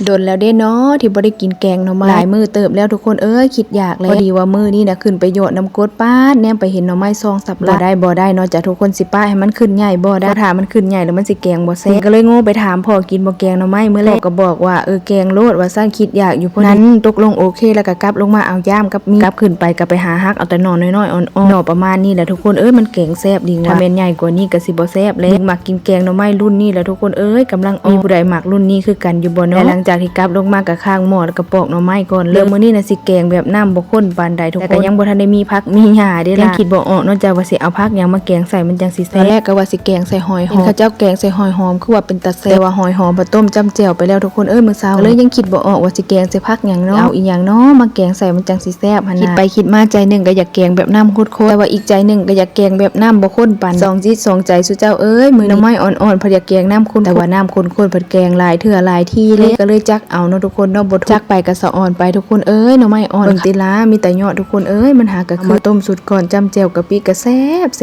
ດົນແລ້ວເດ້ເນາະທີ່ບໍ່ໄດ້ກິນແກງໜໍ່ໄມ້ ຫຼາຍມື້ເຕີບແລ້ວທຸກຄົນເອີຍ ຄິດຢາກແລ້ວ. ພໍດີວ່າມື້ນີ້ນະຂຶ້ນໄປຢອດນ້ຳກົດ ປາດ ແນມໄປເຫັນໜໍ່ໄມ້ສອງສາມຫຼັກ. ບໍ່ໄດ້ ບໍ່ໄດ້ເນາະຈ້າທຸກຄົນ ຊິປະໃຫ້ມັນຂຶ້ນໃຫຍ່ບໍ່ໄດ້ ຖ້າມັນຂຶ້ນໃຫຍ່ແລ້ວມັນຊິແກງບໍ່ແຊບ. ກໍເລີຍໂງໄປຖາມພໍ່ກິນບໍ່ແກງໜໍ່ໄມ້ມື້ແລກ ພໍ່ກໍບອກວ່າ ເອີ ແກງໂລດວ່າຊັ້ນ ຄິດຢາກຢູ່ພໍດີ. ນັ້ນຕົກລົງໂອເຄ ແລ້ວກໍກັບລົງມາເອົາຢ້າມກັບມີ ກັບຂຶ້ນໄປກໍໄປຫາຫັກເອົາແຕ່ໜໍ່ນ້ອຍໆອ່ອນໆ ໜໍ່ປະມານນີ້ແຫຼະທຸກຄົນເອີຍ ມັນແກງແຊບດີວ່າ ຖ້າແມ່ນໃຫຍ່ກວ່ານີ້ກໍຊິບໍ່ແຊບແລ້ວ. ເດັກມັກກິນແກງໜໍ່ໄມ້ລຸ້ນນີ້ແຫຼະທຸກຄົນເອີຍ ກຳລັງອອກ. ມີຜູ້ໃດມັກລຸ້ນນີ້ຄືກັນຢູ່ບໍ່ເນາະ? ແລະຫຼັງຈາກທີ່ກັບລົງມາກໍຄ້າງໝໍ້ ແລ້ວກໍປອກໜໍ່ໄມ້ກ່ອນເລີຍ. ມື້ນີ້ນະຊິແກງແບບນ້ຳບໍ່ຂຸ້ນປານໃດທຸກຄົນ ແຕ່ກໍຍັງບໍ່ທັນໄດ້ມີຜັກມີຫຍ້າເດ້ ຍັງຄິດບໍ່ອອກເນາະຈ້າວ່າຊິເອົາຜັກຫຍັງມາແກງໃສ່ມັນຈັ່ງຊິແຊບ. ຕອນແລກກໍວ່າຊິແກງໃສ່ຫອຍຫອມ ເຫັນເຂົາເຈົ້າແກງໃສ່ຫອຍຫອມ ຄືວ່າເປັນຕາແຊບ ແຕ່ວ່າຫອຍຫອມພັດຕົ້ມຈ້ຳແຈ່ວໄປແລ້ວທຸກຄົນເອີຍ ມື້ເຊົ້າ. ກໍເລີຍຍັງຄິດບໍ່ອອກວ່າຊິແກງໃສ່ຜັກຫຍັງເນາະ ຊິເອົາອີ່ຫຍັງເນາະມາແກງໃສ່ມັນຈັ່ງຊິແຊບຫັ້ນນະ. ຄິດໄປຄິດມາໃຈໜຶ່ງກໍຢາກແກງແບບນ້ຳຂຸ້ນໆ ແຕ່ວ່າອີກໃຈໜຶ່ງກໍຢາກແກງແບບນ້ຳບໍ່ຂຸ້ນປານໃດ. ສອງຈິດສອງໃຈສູ່ເຈົ້າເອີຍ ມື້ໜໍ່ໄມ້ອ່ອນໆ ພັດຢາກແກງນ້ຳຂຸ້ນໆ ແຕ່ວ່ານ້ຳຂຸ້ນໆ ພັດແກງຫຼາຍເທື່ອຫຼາຍທີເລີຍ ກໍເລີຍຈັກເອົາເນາະທຸກຄົນເນາະ ບໍ່ທຸກ ຈັກໄປກໍສະອອນໄປທຸກຄົນເອີຍ. ໜໍ່ໄມ້ອ່ອນ ເບິ່ງຕິລາ ມີແຕ່ຍອດທຸກຄົນເອີຍ ມັນຫາກໍຄື ມາຕົ້ມສຸດກ່ອນ ຈ້ຳແຈ່ວກະປິກໍແຊ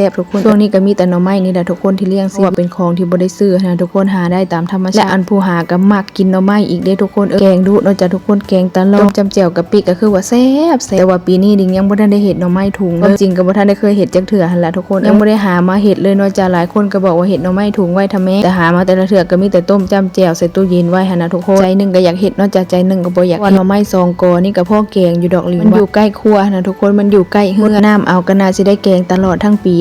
ບໆທຸກຄົນ. ຊ່ວງນີ້ກໍມີແຕ່ໜໍ່ໄມ້ນີ້ແຫຼະທຸກຄົນທີ່ລ້ຽງຊີວິດ ເພາະວ່າເປັນຂອງທີ່ບໍ່ໄດ້ຊື້ຫັ້ນນະທຸກຄົນ ຫາໄດ້ຕາມທຳມະຊາດ ແລະອັນຜູ້ຫາກໍມັກກິນໜໍ່ໄມ້ອີກເດ້ທຸກຄົນເອີຍ ແກງດຸເນາະຈ້າທຸກຄົນ ແກງຕະຫຼອດ ຕົ້ມຈ້ຳແຈ່ວກະປິກໍຄືວ່າແຊບໆ. ແຕ່ວ່າປີນີ້ດິງຍັງບໍ່ທັນໄດ້ເຮັດໜໍ່ໄມ້ຖົງເລີຍ ຄວາມຈິງກໍບໍ່ທັນໄດ້ເຄີຍເຮັດຈັກເທື່ອຫັ້ນລະທຸກຄົນ ຍັງບໍ່ໄດ້ຫາມາເຮັດເລີຍເນາະຈ້າ. ຫຼາຍຄົນກໍບອກວ່າເຮັດໜໍ່ໄມ້ຖົງໄວ້ທຳແມ່ ແຕ່ຫາມາແຕ່ລະເທື່ອກໍມີແຕ່ຕົ້ມຈ້ຳແຈ່ວໃສ່ຕູ້ເຢັນໄວ້ຫັ້ນນະທຸກຄົນ. ໃຈໜຶ່ງກໍຢາກເຮັດເນາະຈ້າ ໃຈໜຶ່ງກໍບໍ່ຢາກເຮັດ ເພາະວ່າໜໍ່ໄມ້ສອງກໍນີ້ກໍພໍແກງຢູ່ດອກ ລິງ ມັນຢູ່ໃກ້ຄົວຫັ້ນນະທຸກຄົນ ມັນຢູ່ໃກ້ເຮືອນ ນ້ຳເອົາກໍໜ້າຊິໄດ້ແກງຕະຫຼອດທັງປີ.